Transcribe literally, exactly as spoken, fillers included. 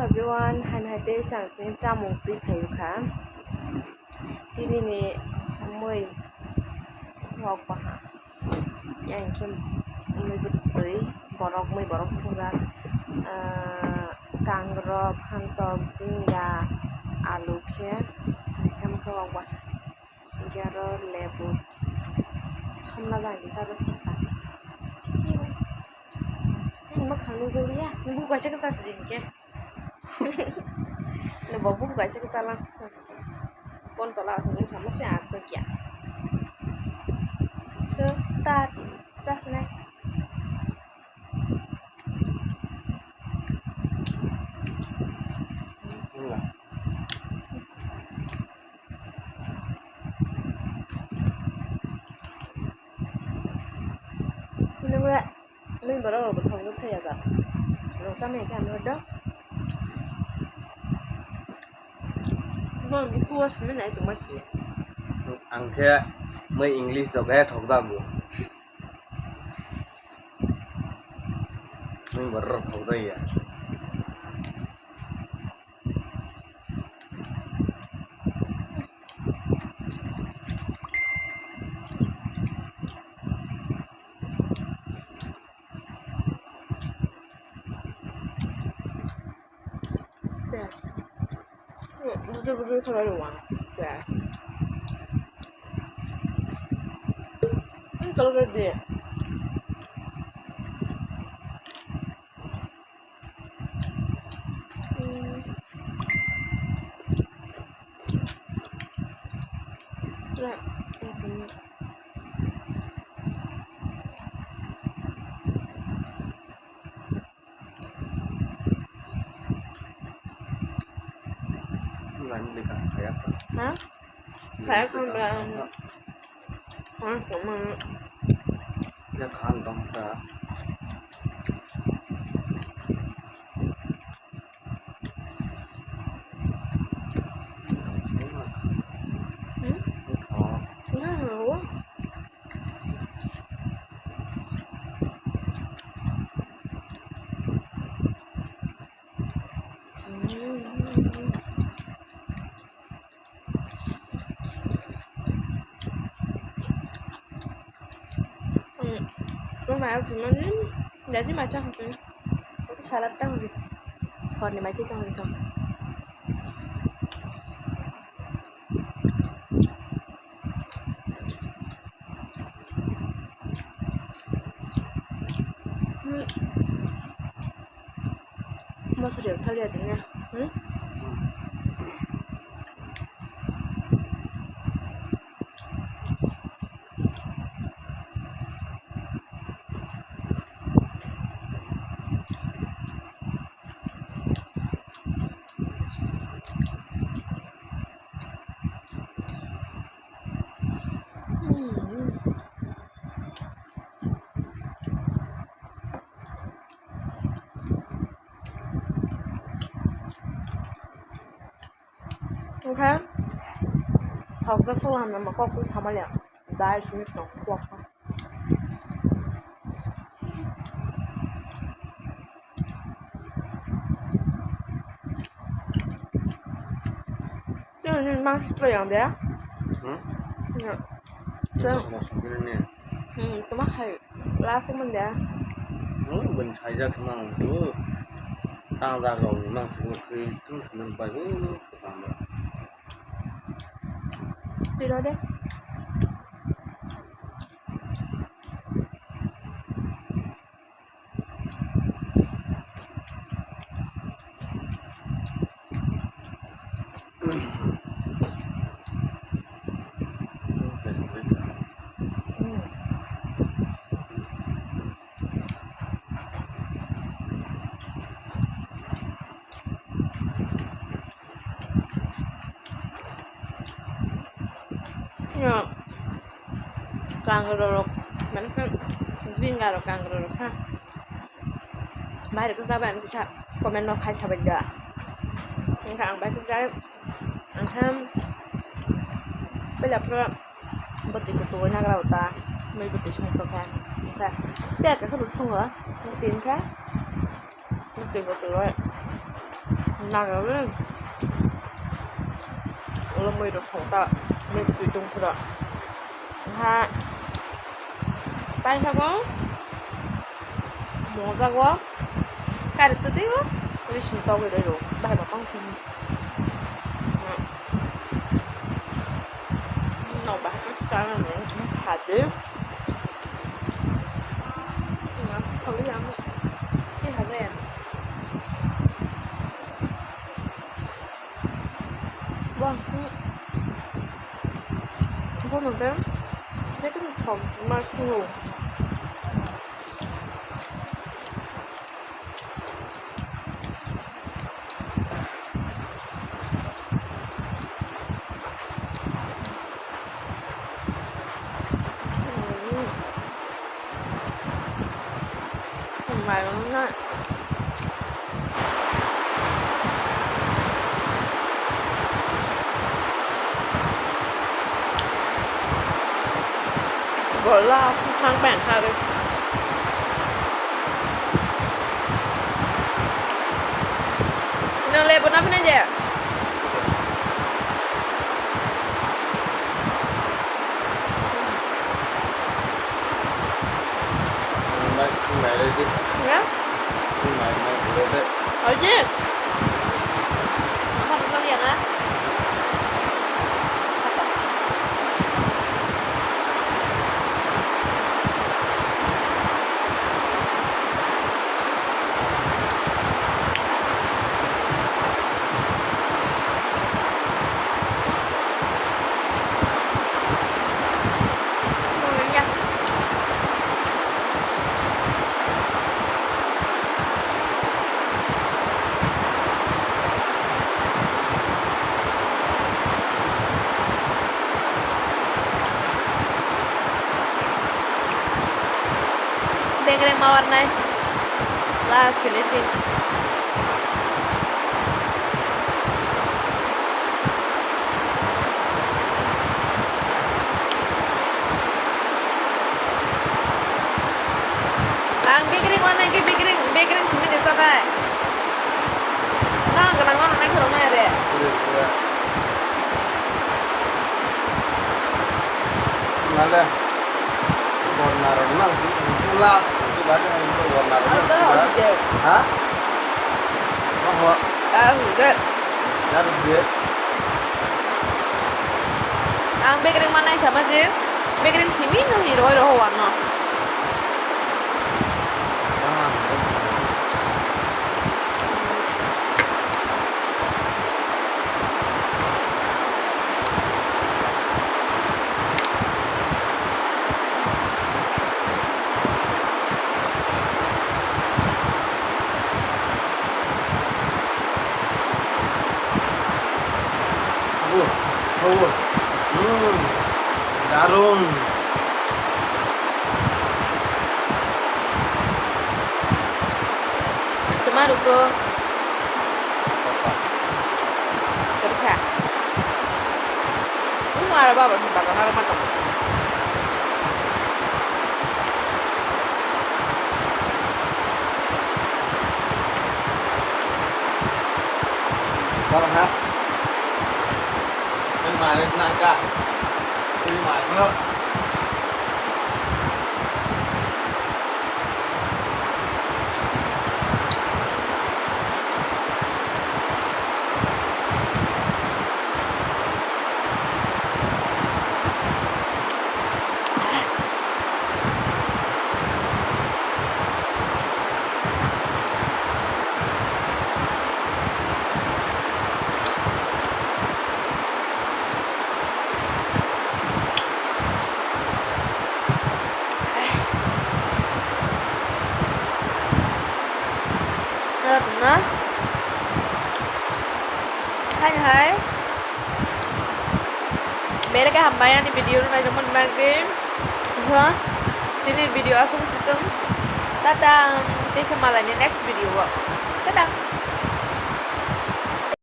Everyone, haino hai tei chwng tini chamung twi phaio kha. Tini ni mui wak baha. Yang khe mui bwtwi borok, mui borok swngjak. Ah, kangrok, phantok, jinga, alu khe, hai khe wak baha. Hinkhe aro lebu somna jang kisa aro sosa. Nini mwkhang nukjakliya, nini bukhuk kaisa kwchasi di hinkhe. Nini bo bukhuk kaisa kwcha lang. Kon tola aswk wng sama se aswk ya. So start chasinai. Nungla, nung borok rok bo thok thai ya ba. Rok chama ya khe amro do. Bon, bu kuwa simi nai tuma ki. Ang khe mui English jok he thok da bu. Nung borok rok thok da ya. Budur budur khalai rwang. Ini kalau dia. Ha? Saya kan bilang, Mas, kamu. Ya, kan, kamu dah. Hmm? Oh. Wow. Hmm. Hmm. Kung mai aku mana? Jadi macam tu. Aku salad tahu gitu. Hor ni masih tahu gitu. Hmm. Mosori thali ya dine. Hmm? Oke. Hokjak solo hamna ma kok kui samaliya. Dai sini song kuak. Tini ni mangsi try yang de. Hmm? Ya. Tini sama songkiri ni. Hmm, tuma hai last mon de. Hmm, ben saja kemang tu. Tang da rong mangsi kiri tu semen pai tu. Tiro de. Yo, kangrorok, mane khe binga rok kangrorok ha. Mai rok jabai ang kisa comment no khai sabai da. Engkha ang bai kisa, engkha bela pro boti kutu nagra uta, mai boti sung to kha. Engkha, te ka khabu sungo, boti engkha. Bwtwi bwtwi bai. Nagawi. Lomwi rok song ta. Mui twi tong phura. Ha. Pai thago. Mojak o. Kari tu twi o. Ri sing togwi roi ro. Bahai ba tong sini. No bahai ka kana no. Hade. Ina, kali yang. Ni hade. Wah, hmm. Bono de, je kunu thok ma singo. Mai wngnai. Bola thang bang kha re. Nang le bona phne je. Ya? Oye. Apa betul ya, Kak? Begreng ma warnai. Last finishing. Ang begreng warnai ke begreng, begreng simi ni sakai. Nang ganang no nai khorok maya de. Nale, borna rok nang si pula, si bari ang to borna rok nang si ba. Ha? Oho. Dar huje. Dar huje. Ang begreng manai sama je, begreng simi no hi roi roho wano. Abo, abo. Hmm. Darun. Tuma ruko. Kerja. Ini mau ada apa? Bakal ada apa? Bang ha. Ini mana nak kah? Ini mana? Tongna. Hai hai. Belai khe hambai ani video no naijak mani bagwi. Tini video aswk swkang. Tata. Tei se malai ni next video o. Tata.